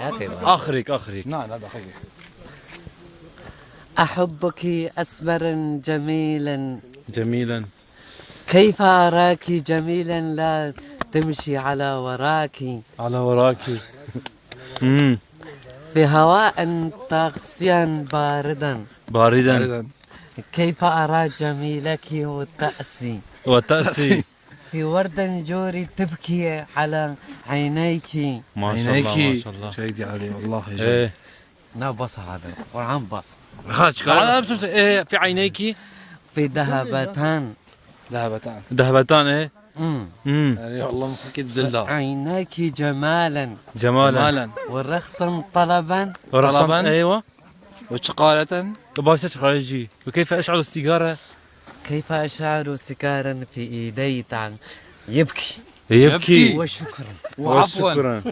آخر. اخرك اخرك. نعم، لا دقيقة. أحبك أسمر جميلا. جميلا. كيف أراك جميلا لا تمشي على وراك. على وراك. في هواء طاقسيا باردا. باردا. باردا. كيف أرى جميلك وتأسي. وتأسي. في ورد جوري تبكي على عينيك. ما شاء الله، ما عينيك. شاء الله. شهيدي علي والله يا ايه. لا بص هذا القرآن بص. خلاص. على ايه في عينيك. في ذهبتان. ذهبتان. ذهبتان ايه. يعني والله مخك الدلة. عيناك جمالا. جمالا. جمالا. ورخصا طلبا. ورخصا. طلباً. ايوه. وشقالة. باشا خارجي. وكيف اشعل السيجاره؟ كيف أشعر سكارا في إيدي تعال يبكي. يبكي. وشكرا. وعفوا. وشكرا.